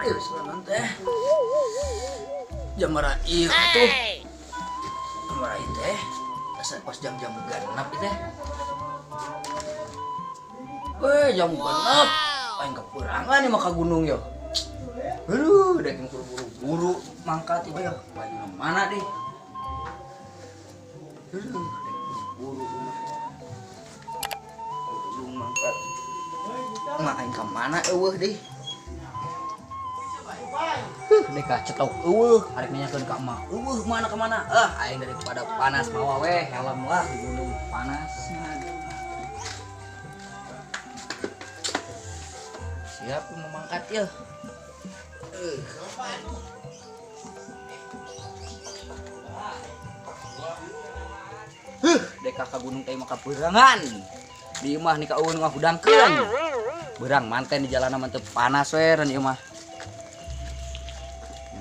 Ayo sekarang teh. Jam berapa ieu tuh? Jam berapa teh? Asa pas jam-jam genep teh. Weh, jam genep. Aing kekurangan nih maka gunung yo. Aduh, dek buru-buru mangkat ieu yo. Baju mana deh? Aduh, dek buru-buru. Buru mangkat. Mah aing ka mana eueuh deh? Dek cetok eueuh, arek nanyakeun ka emak. Eueuh mana ka mana? Ah, aing daripada panas mawa weh, helm lah di gunung panas. Siap mau mangkat ya. Dek ka gunung teh mah kaperangan. Di imah nih ka eueun ngahudangkeun. Beurang manten di jalanan mah teu panas we ran ieu mah.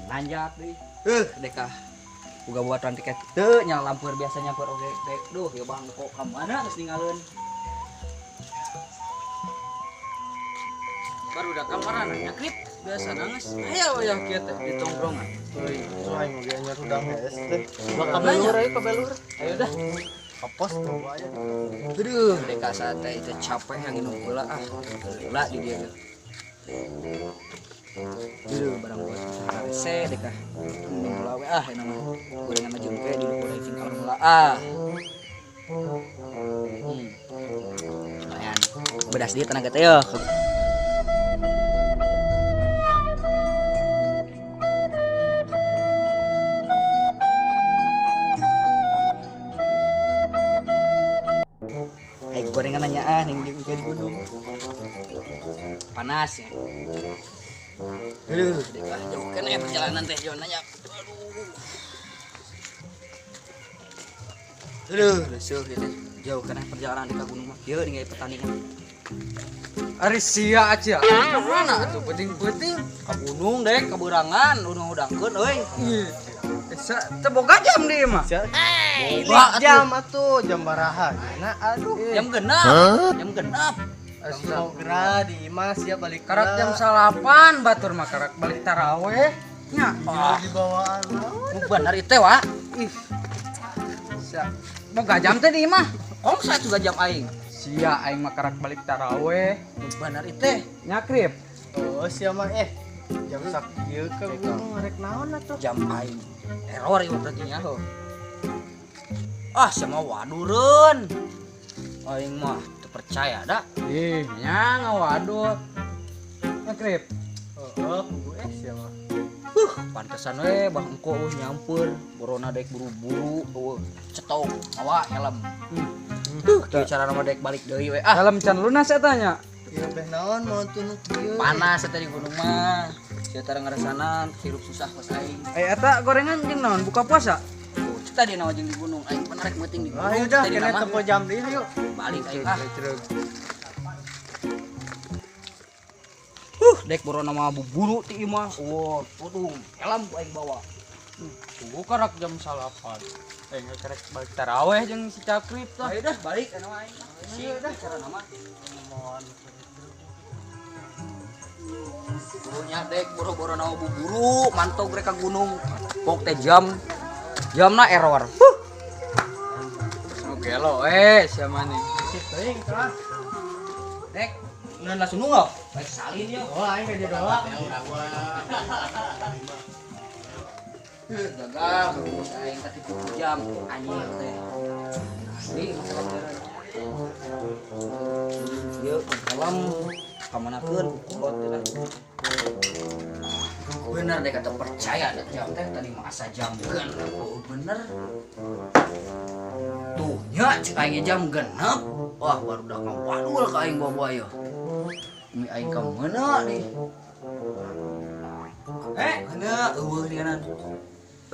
Nanjak deui. Dek ah. Boga buatan tiket teu nya lampeur biasa nyamper oge dek. Duh, ya bang kok ka mana geus ningaleun. Baru udah kamaran nya klip biasa nangis. Aya we kieu teh di tongkrongan. Euy, aing oge anyar hudang hees teh. Ka belur ayo ka belur. Ayo dah. Ka pos coba aja. Aduh, dek asa teh itu capek yang minum heula ah. Heula di dieu. Aduh, barang buat rese dek ah. Minum heula we ah eta mah. Gorengan mah jeung teh di luhur cing kalem heula ah. Lumayan. Bedas dia tenaga teh yo. Gorengan nanya ah ning di gunung. Panas ya. Aduh, dek ah jauh kan ya perjalanan teh jauh nanya. Aduh. Aduh, leuseuk ieu teh. Jauh kan perjalanan di ka gunung mah. Ieu ningali pertandingan. Ari sia aja. Ka mana atuh peuting-peuting? Ka gunung dek, ka beurangan, udang-udangkeun euy. Ih. Esa teu boga jam deui mah. Boga jam atuh, jam baraha. Nah, aduh. Jam genep. Jam genep. Segera di imah siap balik. Karak jam 8 batur mah karak balik taraweh. Nya, dibawaan. Nu bener ieu teh, Wak. Ih. Sia. Boga jam teh di imah. Kongsa juga jam aing. Sia aing mah karak balik taraweh. Nu bener ieu teh. Nyakrip. Oh, sia mah jam sakieu ka gunung rek naon atuh? Jam aing. Error ieu berarti nya heuh. Ah, sama wadureun. Aing mah teu percaya da. Ih, nya ngawadul. Nyakrip. Heeh, kudu sia mah. Pantesan we bah engko eueuh nyamper, borona dek buru-buru eueuh cetok mawa helm. Tuh cara mah dek balik deui we ah. Helm can lunas eta nya. Ieu beh naon mau tunuk ieu. Panas eta di gunung mah. Sia tara ngarasanan hirup susah kos aing. Eta gorengan jeung naon buka puasa? Tuh, tadi naon jeung di gunung aing pan rek meuting di gunung. Ayo dah kena tempo jam deui hayu. Balik aing ah. Dek borona mah buburu ti ieu mah. Wah, tudung helm ku aing bawa. Tunggu karak jam 8. Aing karek balik taraweh jeung si Cakrip tah. Ayo dah balik anu aing. Si dah cara nama. Burunya dek boro-boro na buburu mantog rek ka gunung. Pok teh jam. Jamna error. Huh. Nu gelo sia maneh. Sip teuing tah. Dek, ngeun langsung nunggu. Baik salin yo. Oh, aing ge doa. Gagal aing katipu jam anjing teh. Asli masalah beneran. Ieu helm kamanakeun kolot teh lah. Bener deh kata percaya deh jam teh tadi mah asa jam genep. Oh, bener. Tuh nya cek aing jam genep. Wah baru dah ngawadul ka aing bawa ieu. Mi aing ka meuna nih. Mana eueuh di kanan.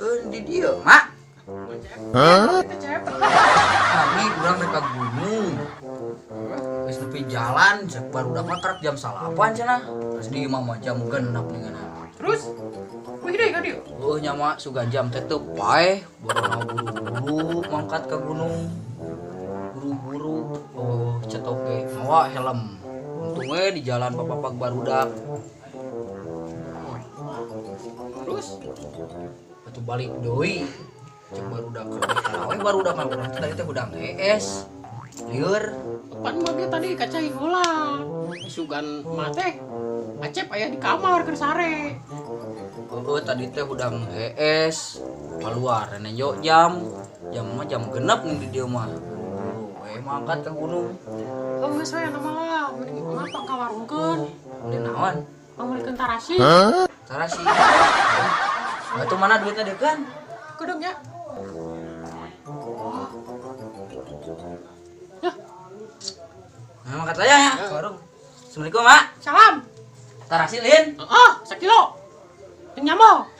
Di dieu, Mak. Hah? Kami urang rek ka gunung. Geus nepi jalan cek baru dah mah kerep jam 8 cenah. Terus di imah mah jam genep nih. Terus wih deui ka dieu. Heuh nya mak sugan jam teh teu paeh, borona buru-buru mangkat ka gunung. Buru-buru oh cetok ge mawa helm. Untung we di jalan papapak barudak. Terus Atuh balik deui. Cek barudak keur taraweh, barudak mah urang teh tadi teh hudang hees. Lieur. Pan mah ge tadi ka cai heula. Sugan mah teh Acep aya di kamar keur sare. Heeh, tadi teh hudang hees. Keluar nenjo jam. Jam mah jam 6 nih di dieu mah. Oh, mangkat ke gunung. Oh, geus we nama lah, mending mah pang ka warungkeun. Beli naon? Pangmeulikeun tarasi. Tarasi. Nah, itu mana duitnya deh kan? Kedeung ya. Ya, Nah, mangkat aja ya, ke warung. Assalamualaikum, Mak. Salam. Tarasi, Lin. Heeh, sakilo. Jeung nyambel.